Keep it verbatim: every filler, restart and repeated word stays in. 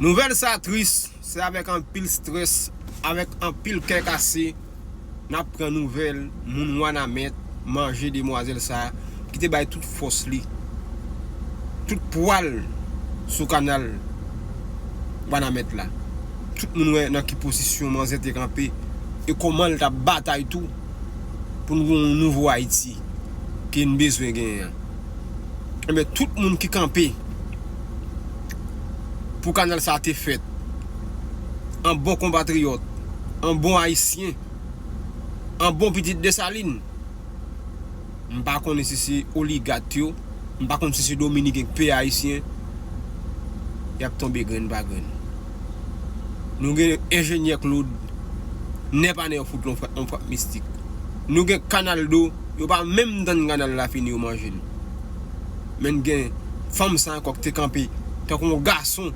Nouvèl sa tris, se avèk anpil strès, avèk anpil kè kase n ap pran nouvèl moun Wanament manje demwazèl sa ki te bay tout fòs li, tout pwa l sou kanal Wanament la. Tout moun wè nan ki pozisyon manzè te kanpe e kòman l t ap batay tou pou n gen yon nouvo Ayiti ke n bezwen genyen an. Enben, tout moun ki kanpe pou kanal sa te fèt, an bon konpatriyòt, an bon Ayisyen, an bon pitit Desalin, m pa konnen si se oligat yo, m pa konn si se dominiken k peye ayisyen, y ap tonbe grenn pa grenn. Nou gen enjenyè Claude, nè pa nè yo fout l yon frap mistik. Nou gen Kanal Do, yo pa menm tann kanal la fini yo manje l. Men gen fanm sa ankò ki te kanpe tankou yon gason